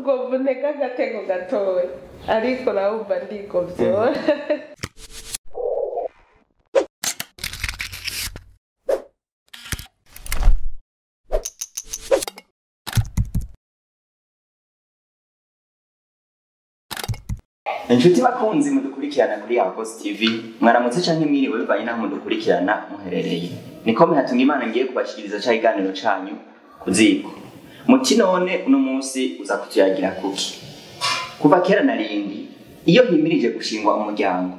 Ugomba untege agatego gatoya, ariko nawumva ndigovyora. Inshuti bakunzi mudukurikirana kuri Argos TV, mwaramutse canke mwiriwe bivanye n'aho mudukurikirana muherereye. Niko Hatunga Imana ngiye kubashikiriza ca iganiro canyu ku ziko. Muti none uno munsi uza kutuyagira kuki? Kuva kera na rindi, iyo himirije gushingwa umuryango,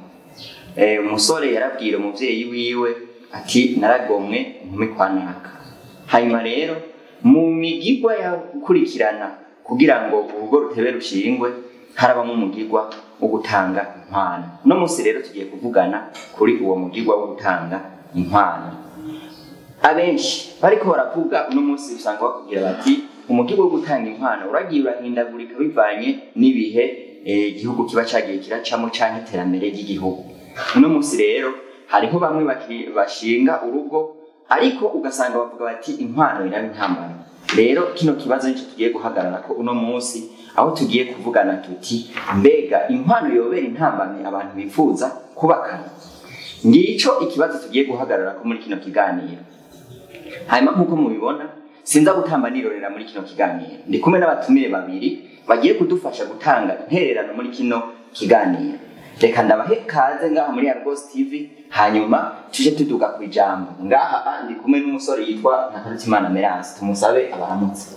umusore yarabwira umuvyeyi wiwe ati naragomwe inkumi kwa naka. Hanyuma rero mu migigwa yakurikirana kugira ngo urugo rutebe rushingwe, harabamwo umugigwa wo gutanga inkwano. Uno munsi rero tugiye kuvugana kuri uwo mugigwa wo gutanga inkwano. Abenshi bariko baravuga uno munsi usanga bakubwira bati umugigwa wo gutanga inkwano uragiye urahindagurika bivanye n'ibihe igihugu kiba cagiye kiracamo canke iterambere ry'igihugu. Uno munsi rero hariho bamwe bashinga urugo ariko ugasanga bavuga bati inkwano iraba intambara. Rero kino kibazo nico tugiye guhagarara ko uno munsi, aho tugiye kuvugana tuti mbega inkwano yobera intambamyi abantu bifuza kubakana. Ngico ikibazo tugiye guhagarara ko muri kino kiganiro. Hanyuma nkuko mubibona sinza gutamba nirorera muri kino kiganiro, ndi kumwe n'abatumire babiri bagiye kudufasha gutanga intererano muri kino kiganiro. Reka ndabahe kaze ngaha muri Argos TV, hanyuma tuje tuduga ku ijambo. Ngaha ndi kumwe n'umusore yitwa Ntakarutimana Merance, tumusabe abaramutse.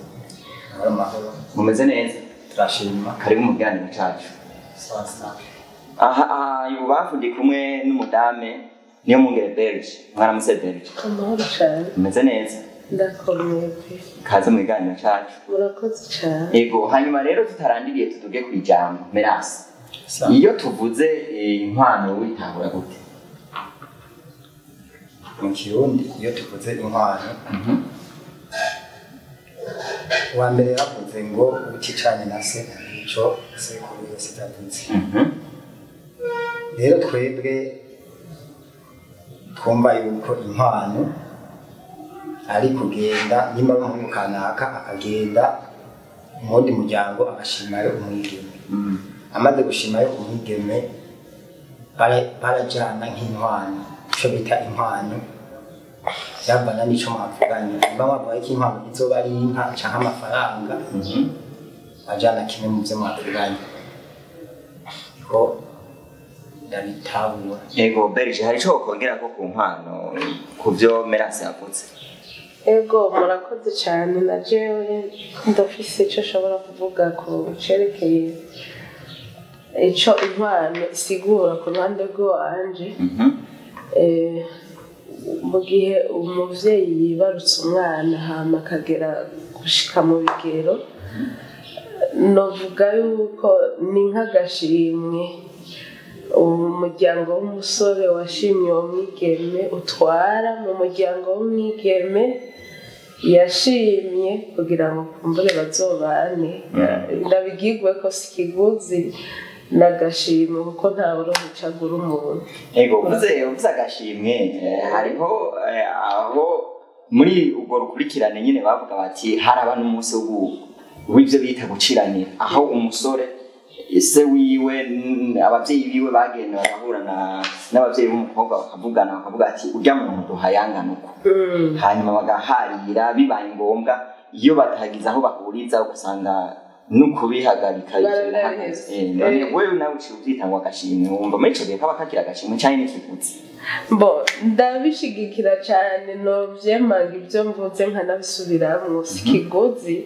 Amahoro. Mumeze neza? Turashima. Karibu mu kiganiro cacu. Sawa sawa. Aha ibubafu ndi kumwe n'umudame niyo mungere Belge. Mwaramutse Belge. Amahoro cane. Mumeze neza? Ndakomeye pe. Kaze mu kiganiro cacu. Murakoze cane. Ego, hanyuma rero tutarandiriye tuduge ku ijambo. Merance, iyo tuvuze inkwano witahura gute? Mu Kirundi iyo tuvuze inkwano, uwa mbere yavuze ngo uticanye na se ico sekuru yose yavuze. Rero twebwe twumva yuko inkwano ari kugenda nimba ari umuhungu kanaka akagenda mu wundi muryango agashimayo umwigeme. Amaze gushimayo umwigeme barajana nk'inkwano, ico bita inkwano byavana n'ico mwavuganye. Nimba mwavuga ko inkwano izoba ari inka canke amafaranga, bajana kimwe mu vyo mwavuganye. Niko ndabitahura. Ego Belge, hari ico wokongerako ku nkwano ku vyo Merance yavuze? Ego, murakoze cane. Na jewe ndafise ico nshobora kuvuga ku cerekeye ico inkwano isigura ku ruhande rw'iwanje. Mu gihe umuvyeyi yibarutse umwana hama akagera gushika mu bigero, novuga yuko ni nk'agashimwe umuryango w'umusore washimye uwo mwigeme utwara mu muryango w'umwigeme yashimye kugira ngo kumbure bazobane. Ndabigirwe ko si ikiguzi n'agashimwe kuko nta buroho ucagura umuntu. Ego, uvuze agashimwe, hariho aho muri urwo rukurikirane nyine bavuga bati haraba n'umunsi w'ivyo bita guciranira, aho umusore ese wiwe abavyeyi biwe bagenda bagahura n'abavyeyi b'umukobwa bakavugana bakavuga ati urya muntu duhayangana uko. Hanyuma bagaharira bibaye ngombwa, iyo batagize aho bahuriza ugasanga nukubihagarika ivyo birahagaze. None wewe nawe uciye uvyita ngo agashimwe, wumva muri ico gihe kaba kakiri agashimwe canke n'ikiguzi? Bo ndabishigikira cane, novyemanga ivyo mvuze nkanabisubiramwo. Si ikiguzi,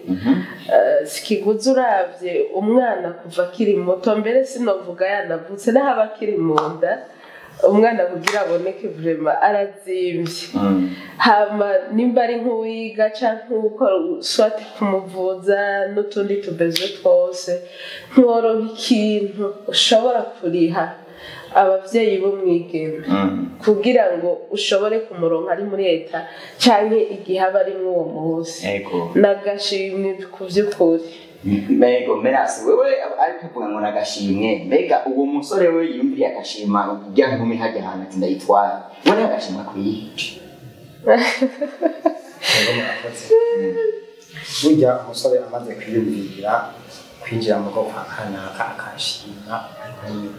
si ikiguzi uravye umwana kuva akiri muto, mbere sinovuga yanavutse n'aho aba akiri mu nda, umwana kugira aboneke vraiment arazimvye. Hama nimba ari nk'uwiga canke nk'ukora swati kumuvuza n'utundi tubezo twose, ntiworonka ikintu ushobora kuriha abavyeyi b'umwigeme kugira ngo ushobore kumuronka ari muri leta canke igihe aba ari mw'uwo munsi. N'agashimwe ku vy'ukuri. Mbega Merance, wewe ariko uvuga ngo n'agashimwe, mbega uwo musore we yiyumviriye agashima urya nkumi hajya ahantu ati ndayitwara, we nta gashimwe akwiye? Ego, murakoze. Burya umusore amaze kwiyumvira kwinjira mu rugo kwa kanaka akashima inkumi,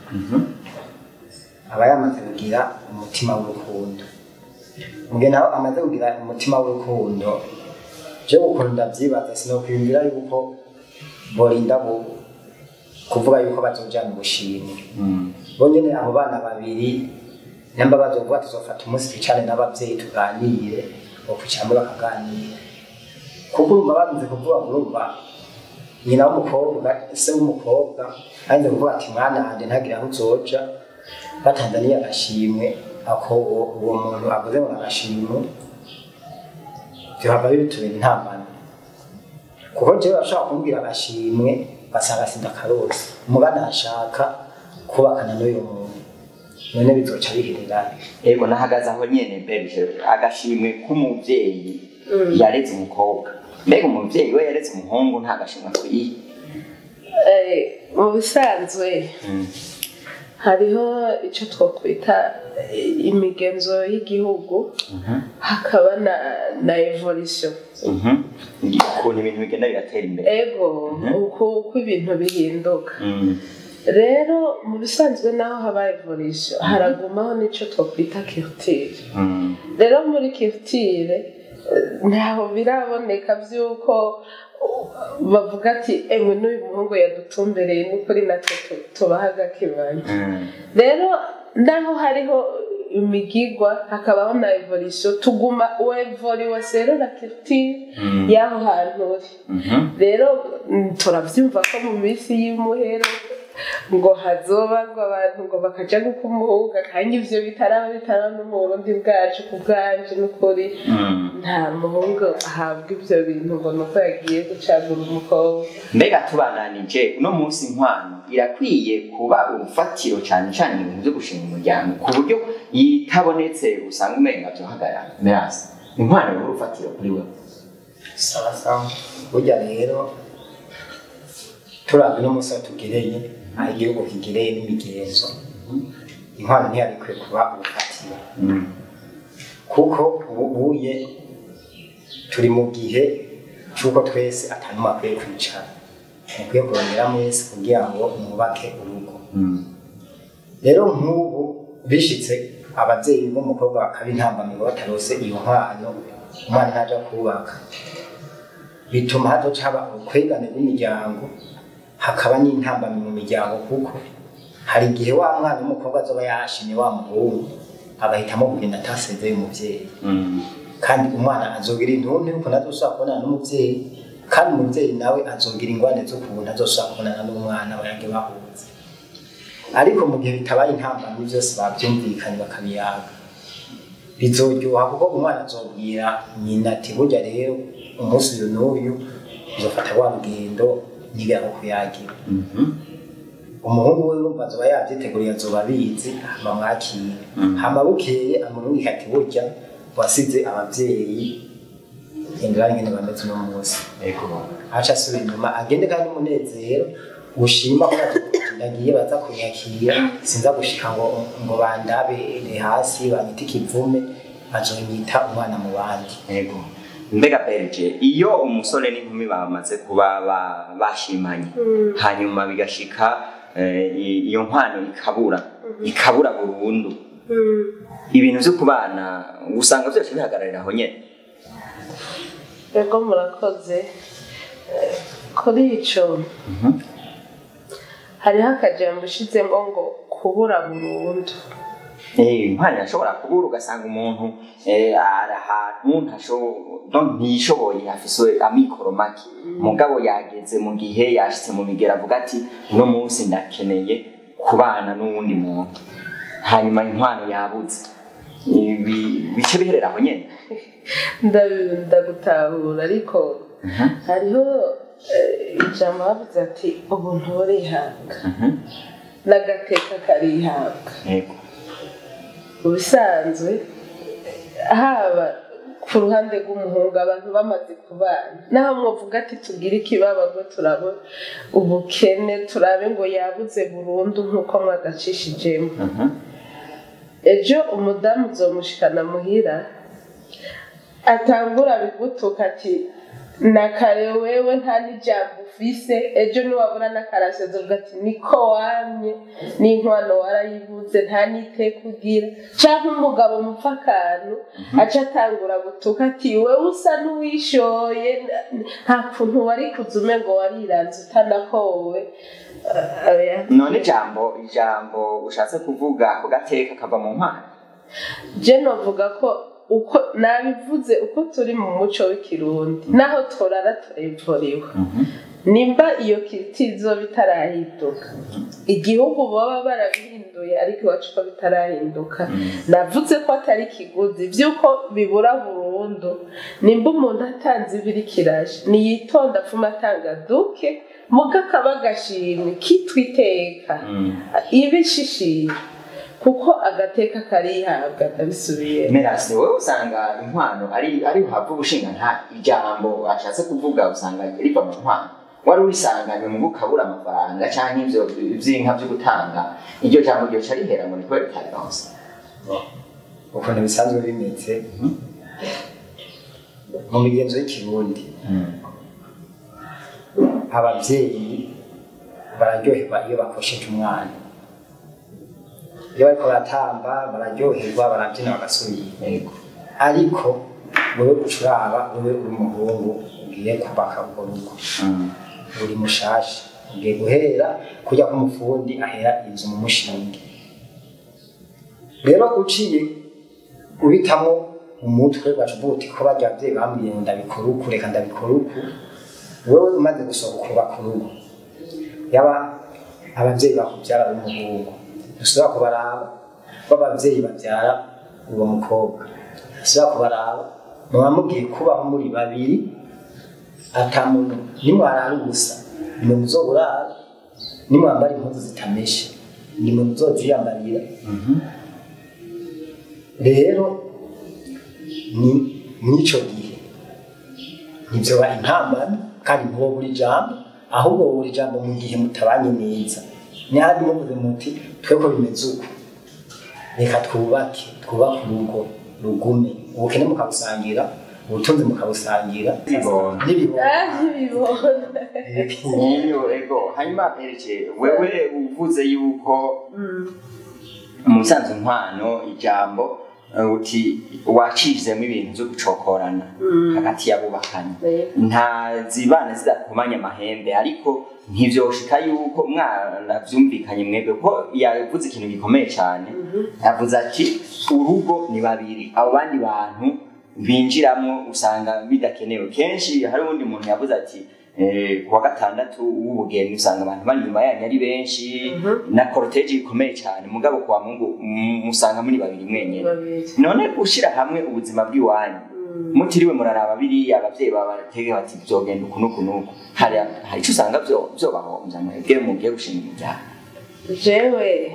aba yamaze kugira umutima w'urukundo. Mugihe nawe amaze kugira umutima w'urukundo, jewe ukuntu ndavyibaza, sinokwiyumvira yuko borinda kuvuga yuko bazojana ubushimwe. Bonyene abo bana babiri nyamba bazovuga tuzofata umunsi twicare n'abavyeyi tuganire, bokwicaramo bakaganira, kuko urumva bamaze kuvuga ngo urumva nyina w'umukobwa, se w'umukobwa arinze kuvuga ati mwana wanje ntagire aho uzoja batanzaniye agashimwe. Ako uwo muntu avuze ngo agashimwe vyohava bitubera intambamyi, kuko jewe bashobora kumbwira agashimwe ugasanga sindakarose, muga nashaka kubakana n'uyu muntu, none bizoca biherera. Ego, nahagaze aho nyene. Berge, agashimwe k'umuvyeyi yareze umukobwa, mbega umuvyeyi we yareze umuhungu nta gashimwe akwiye? Mu bisanzwe hariho icyo twakwita imigenzo y'igihugu, hakaba na évolution. Ukuntu ibintu bigenda biratera imbere. Ego, uko ibintu bihinduka. Rero mu bisanzwe naho haba évolution, haragumaho n'icyo twakwita culture. Rero muri culture ntaho biraboneka by'uko bavuga ati emwe n'uyu muhungu yadutumbereye, n'ukuri natwe tubaha agakibanya. Rero naho hariho imigigwa, hakabaho na évolution, tuguma uevoliwe rero na culture y'aho hantu uri. Rero turabyumva ko mu minsi y'imuhero ngo hazoba ngo abantu ngo bakaja gukumuhuga, kandi ivyo bitaraba no mu Burundi bwacu. Ku bwanje n'ukuri, nta muhungu ahabwa ivyo bintu ngo nuko yagiye gucagura umukobwa. Mbega tubananije, uno munsi inkwano irakwiye kuba urufatiro cyane cyane mu bintu byo gushinga umuryango, ku buryo itabonetse usanga umenga byohagarara? Merasi, inkwano ni urufatiro kuri we? Sawa sawa. Burya rero turavye n'umunsi aho tugereye, aho igihugu kigereye n'imigenzo, inkwano ntiyari ikwiye kuba urufatiro, kuko ubu uye turi mu gihe c'uko twese atanumwe akwiye kwicara, mukwiye kurondera mwese kugira ngo mwubake urugo. Rero nk'ubu bishitse abavyeyi b'umukobwa bakaba intambamyi batarose iyo nkwano, umwana ntaja kubaka, bituma hazoca haba urukwegane rw'imiryango, hakaba n'intambamyi mu miryango, kuko hari igihe wa mwana w'umukobwa azoba yashimye wa muhungu agahitamo kugenda atasezeye umuvyeyi, kandi umwana azogira intuntu yuko ntazosubira kubonana n'umuvyeyi, kandi umuvyeyi nawe azogira ingwane z'ukuntu azosubira kubonana n'umwana bayange bahuze. Ariko mu gihe bitabaye intambamyi, byose babyumvikanye bakabiyaga, bizoryoha, kuko umwana azobwira nyina ati burya rero umunsi uyu n'uyu uzofata wa rugendo nigera ko kuyagira. Umuhungu we urumva azoba yavyiteguriye, azoba abizi, hama mwakire, hama bukeye amurungike ati burya wasize abavyeyi, gendera ingene bameze uno munsi. Aca asubira inyuma agende, kandi umunezero ushima ko ndagiye baza kunyakira, sinza gushika ngo bandabere hasi banyite ikivume, bazonyita umwana mu bandi. Ego. Mbega Berge, iyo umusore n'inkumi bamaze kuba bashimanye, hanyuma bigashika iyo nkwano ikabura burundu, ibintu vyo kubana usanga vyose bihagararira aho nyene? Ego, murakoze. Kuri ico hariho akajambo ushizemo ngo kubura burundu. Inkwano irashobora kubura, ugasanga umuntu ari ahantu donc ntiyishoboye, afise amikoro make, mugabo yageze mu gihe yashitse mu migera avuga ati uno munsi ndakeneye kubana n'uwundi muntu, hanyuma inkwano yabuze. Ibi bice biherera aho nyene. Ndagutahura, ariko hariho ijambo bavuze ati ubuntu burihabwa n'agateka karihabwa. Ubusanzwe haba ku ruhande rw'umuhungu, abantu bamaze kubana, naho mwovuga ati tugire ikibabago, turabe ubukene, turabe ngo yabuze burundu nk'uko mwagacishijemo, ejo umudamu uzomushikana muhira atangura bigutuka ati Na kare wewe nta n'ijambo ufise, ejo niwabura n'akarasyo uzovuga ati niko wamye, n'inkwano warayibuze, nta n'iteka ugira. Canke umugabo mupfa akantu aca atangura gutuka ati wewe usa n'uwishoye, nta kuntu wari kuza umengo wariranze utanakowe. None ijambo ushatse kuvuga ako gateka kava mu nkwano? Je novuga ko uko nabivuze, uko turi mu muco w'ikirundi, naho tworara turevuriwe, nimba iyo kitizo bitarahinduka, igihugu baba barabihinduye, ariko iwacu ko bitarahinduka. Navuze ko atari ikiguzi vy'uko bibura burundu. Nimba umuntu atanze ibiri kiraje, niyitonda apfuma atanga duke, muga kaba agashimwe kitwa iteka, ibishishira, kuko agateka karihabwa. Ndabisubiye. Merasi, wowe usanga inkwano ari uhava ubushinga nta ijambo ashatse kuvuga, usanga riva mu nkwano wari urisanganywe mu gukabura amafaranga canke ivyo vy'inka vyo gutanga, iryo jambo ryoca rihera ngo ni kubera utabironse? Ukuntu bisanzwe bimeze mu migenzo y'ikirundi, abavyeyi bararyoherwa iyo bakosheje umwana. Iyo bariko baratamba bararyoherwa, barabyina, bagasubira. Ariko wewe uca uraba, wewe uri umuhungu ugiye kubaka urwo rugo, uri mushasha, ugiye guhera kujya k'umufundi ahera inzu mu mushinge. Rero uciye ubitamo umutwe, waca uvuga uti ko barya abavyeyi bambwiye ngo ndabikora uku, reka ndabikora uku. Wewe umaze gusohoka ukubaka urugo, yaba abavyeyi bakubyara b'umuhungu ntusubira kubaraba, b'abavyeyi babyara uwo mukobwa ntusubira kubaraba. Muba mugiye kubaho muri babiri, ata muntu nimwarara ubusa nimwe muzoburara, nimwambara impuzu zitameshe nimwe muzoziyambarira. Rero ni mw'ico gihe ntivyoba intambamyi, kandi ntiwobura ijambo, ahubwo wobura ijambo mu gihe mutabanye neza. Nihandi muvuze muti twe ko bimeze uku, reka twubake urugo rugume, ubukene mukabusangira, ubutunzi mukabusangira. Ibibondo. N'ibibondo. Ntibibondo. Niyo ego. Hanyuma Erike, wewe uvuze yuko mu bisanzwe inkwano ijambo uti wacishijemo ibintu vyo gucokorana hagati y'abubakanye, nta zibana zidakomanya amahembe, ariko ntivyoshika yuko mwana vyumvikanye mwebwe, ko yavuze ikintu gikomeye cane. Yavuze ati urugo ni babiri, abo bandi bantu binjiramwo usanga bidakenewe. Kenshi hari uwundi muntu yavuze ati kuwa gatandatu w'ubugeni usanga abantu bari inyuma yanyu ari benshi na cortege ikomeye cyane, mugabo kuwa Mungu musanga muri babiri mwenyene. Babiri. None gushira hamwe ubuzima bw'iwanyu mutiriwe muraraba biriya abavyeyi babatege bati vyogenda uku n'uku n'uku, hari ico usanga vyobahombya mwebwe mugiye gushinga imiryango? Jewe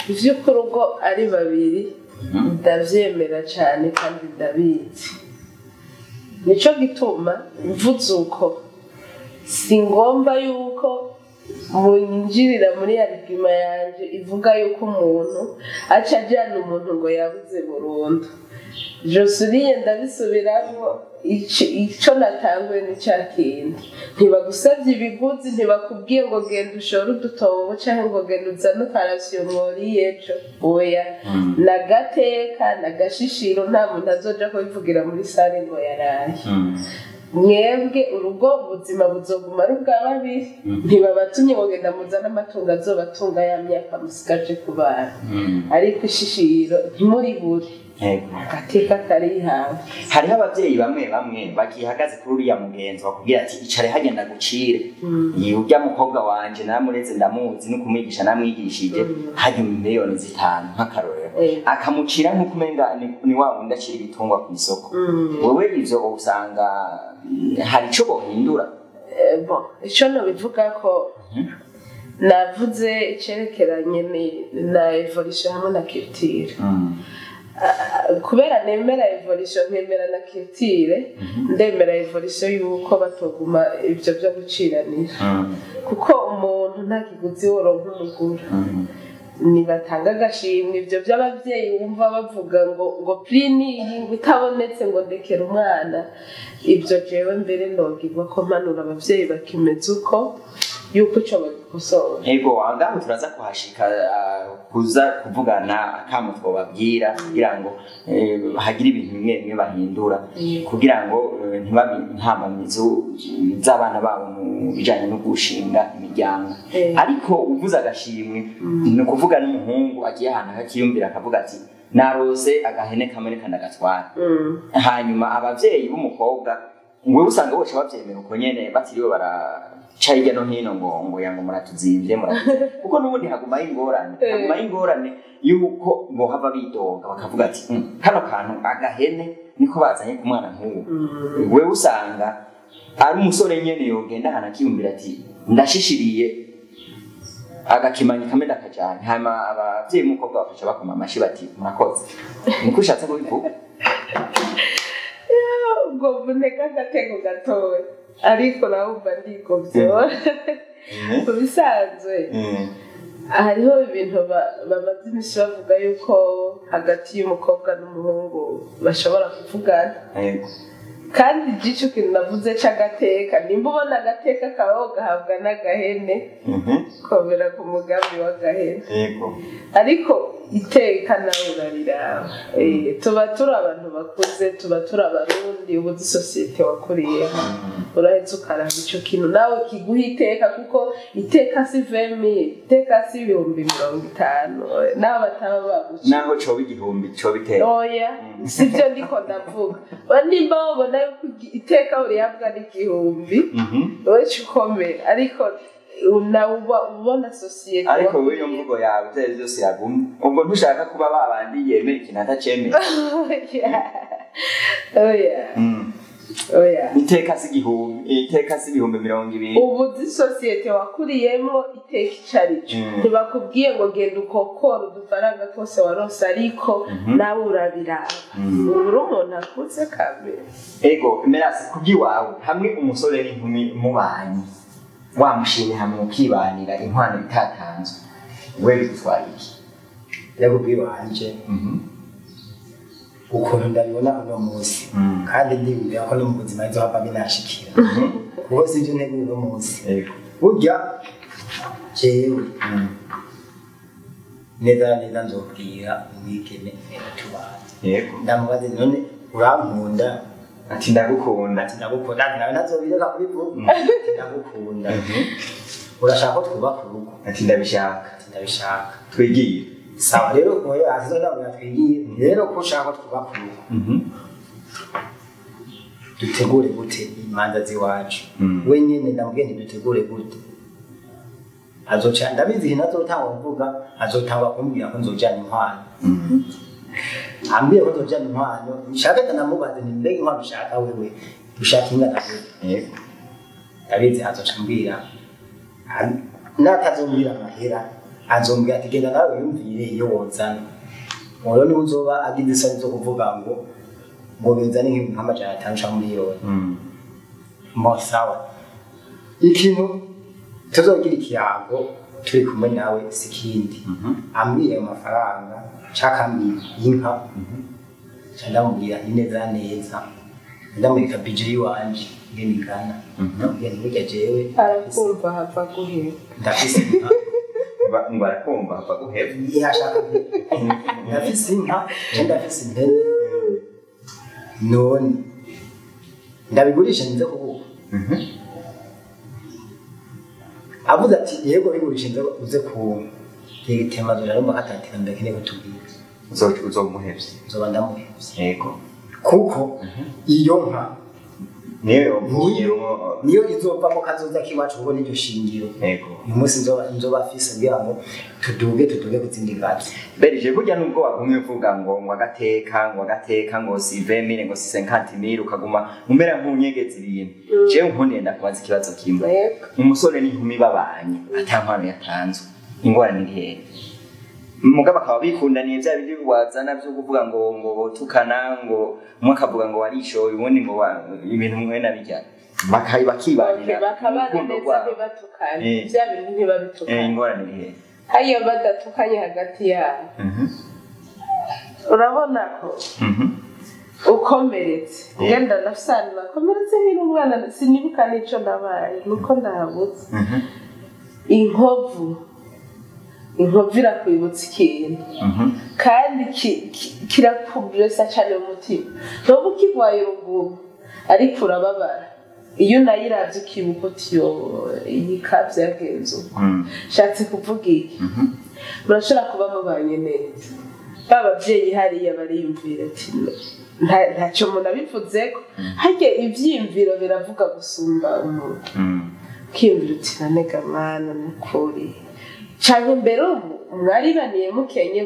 ivy'uko urugo ari babiri ndavyemera cane kandi ndabizi. Nico gituma mvuze uko, si ngomba yuko munjirira muri argument yanje ivuga yuko umuntu aca ajana umuntu ngo yabuze burundu. Josuriye, ndabisubiramwo, ico natanguye ni ca kindi: ntibagusavye ibiguzi, ntibakubwiye ngo genda ushore udutobo canke ngo genda uzane ukarasiyo mworiye ejo. Oya, nagateka nagashishiro, nta muntu azoja kubivugira muri salle ngo yaraye. Mwebwe urugo ubuzima buzoguma ari ubwa babiri. Ntibabatumye ngo genda muzane amatungo azobatunga ya myaka musigaje kubana, ariko ishishiro ntimuribure. Agateka karihawe. Hariho abavyeyi bamwe bamwe bagihagaze kuri uriya mugenzo, bakubwira ati icare hagenda gucire, urya mukobwa wanje naramureze, ndamuzi, no kumwigisha namwigishije, hajya 5 miliyoni nk'akarorero, akamucira nk'uko umenga ni wa wundi acira ibitungwa ku isoko. Wewe ivyo usanga hari ico bohindura? Bon, ico nobivuga ko navuze icerekeranye na évolution hamwe na culture. Kubera nemera évolution, nkemera na culture, ndemera évolution yuko batoguma ivyo vyo guciranira, kuko umuntu nta kiguzi woronka umugura. Nibatanga agashimwe. Ibyo by'ababyeyi wumva bavuga ngo prix ni ngo itabonetse ngo ndekera umwana, ibyo jewe mbere nogirwa ko mpanura ababyeyi bakimeze uko yuko ico bagikosora. Ego, ngaho turaza kuhashika, kuza kuvugana akamo twobabwira kugira ngo hagire ibintu bimwe bimwe bahindura, kugira ngo ntibabe intambamyi z'abana babo mu bijanye no gushinga imiryango. Ariko uvuze agashimwe, ni ukuvuga n'umuhungu agiye ahantu akakiyumvira, akavuga ati narose agahene kamwe, reka ndagatwara. Hanyuma abavyeyi b'umukobwa, wewe usanga bose bavyemera uko nyene, batiriwe baraca hirya no hino ngo yango muratuzimvye, muratuzimvye, kuko n'ubundi hagumayo ingorane, hagumayo ingorane yuko bohava bidoga bakavuga ati kano kantu agahene niko bazanye ku mwana nk'uwo." Wewe usanga ari umusore nyene yogenda ahantu akiyumvira ati ndashishiriye agakimanyi kamwe ndakajanye, hanyuma abavyeyi b'umukobwa bakaca bakoma amashi bati murakoze. Niko ushatse kubivuga? Ubwo mvuneka agatego gatoya, ariko nawumva ndigovye. Mu bisanzwe hariho ibintu bamaze iminsi bavuga yuko hagati y'umukobwa n'umuhungu bashobora kuvugana. Kandi igico kintu navuze c'agateka, nimba ubona agateka kawe gahabwa n'agahene, komera ku mugambi w'agahene. Ariko iteka nawe urariraba. Tuba turi abantu bakuze, tuba turi Abarundi, ubu uzi société wakuriyemo, uraheza ukaraba ico kintu nawe kiguha iteka, kuko iteka si 20 000, iteka si 50,000, nawe bataba baguca. Naho coba 1000, coba iteka. Oya, sibyo ndiko ndavuga. Nimba wabona yuko iteka urihabwa n'igihumbi, wowe ca ukomera, ariko nawe uba ubona société Ariko wowe iyo mvugo yawe ibyo ari byo byose yagumye, ubwo ntushaka kuba babandi yemera ikintu atacemera. Oya, oya. Oya. Iteka si 1000, iteka si 20,000. Ubu uzi société wakuriyemo, iteka ico ari cyo. Ntibakubwiye ngo genda ukokora udufaranga twose warose, ariko nawe urabiraba, ubu uri umuntu akuze kamere. Ego Merasi, kubw'iwawe, hamwe umusore n'inkumi mubanye, wamushimye, hamwe mukibanira, inkwano itatanzwe, we bigutwara iki? Rero kubw'iwanje, ukuntu ndabibona uno munsi, kandi ndiyumvira ko no mu buzima bizohava binashikira, kuko sivyo ntegura uno munsi. Burya jewe neza na neza nzobwira umwigeme tubana, ndamubaze: none urankunda? Ati ndagukunda. Ati ndagukunda. Ati nawe ntazobireka kubivuga. Ati ndagukunda. Urashaka ko twubaka urugo? Ati ndabishaka. Ati ndabishaka. Twigiye. Sawa rero, oya, asizo ndabona twigiye rero ko ushaka ko twubaka urugo, dutegure gute imanza z'iwacu? We nyene ndamubwiye nti dutegure gute, azoca, ndabizi ikintu azotangwa kuvuga, azotangwa kumbwira ko nzojana inkwano. Ambwiye ko nzojana inkwano, nshaka ndanamubaze nti mbega inkwano ushaka wewe, ushaka ingana gute? Ndabizi azoca ambwira, natazombwira amahera, azombwira ati genda nawe wiyumvire iyo wozana. Uwo niwe uzoba agize isoni zo kuvuga ngo bizane nk'ibintu nk'500 canke 1 miliyoni. Mbo sawa, ikintu tuzogira ikiyago turi kumwe nawe si ikindi. Ambwiye ayo mafaranga canke ambwiye inka, nca ndamubwira nti neza neza ndamwereka budget yiwanje ingene ingana. Ndamubwira nti burya jewe Arakumva hava guhera. ndafise inka. Ngo arakumva hava guheba. Yashaka, ndafise inka nca ndafise impene, none ndabigurisha nze kuguha? Avuze ati yego, bigurisha nze uze kumpa, yegitema zora arumva ko ataterambere akeneye kutubwira. Uzomuhevye. Nzoba ndamuhevye. Kuko iyo nka Niyo yovuyemo. Niyo izovamo kazoza k'iwacu, kuko niryo shingiro. Uyu munsi nzoba afise kugira ngo tuduge ku zindi ngazi. Berije, burya nubwo wagumye uvuga ngo agateka, ngo agateka, ngo si 20,000, ngo si 50,000, ukaguma umera nk'unyegeza ibintu, jewe nkundiye ndakubaza ikibazo kimwe. Umusore n'inkumi babanye ata nkwano yatanzwe, ingorane iri hehe? Mugabo akaba bikundaniye, bya bindi wazana byo kuvuga ngo botukana, ngo umwe akavuga ngo warishoye, ubundi ngo ibintu mwe na bijya, Okay, bakibanira bakabana urukundo neza rwabo. ntibatukane, bya bintu ntibabitukane. Ingorane iri hehe? Hariya badatukanye hagati yabo, urabona ko ukomeretse, ngenda ndafisana nakomeretse nkiri umwana, sinibuka n'ico nabaye, nuko ndahabutse inkovu. Inkovu irakwibutsa ikintu kandi kirakubresa cyane mu mutima. Ntuba ukirwaye urugumu, ariko urababara iyo unayiravye, ukibuka uti: "Yo, iyi ka byagenze uko." Nshatse kuvuga iki? Murashobora kuba mubanye neza, ba babyeyi hariya bariyumvira ati: "Ntacyo umuntu abivuzeko." Harya ivyiyumviro biravuga gusumba umuntu. Ukiyumvira uti: "Nanega mwana, nukuri." Canke mbere ubu mwaribaniye mukenye.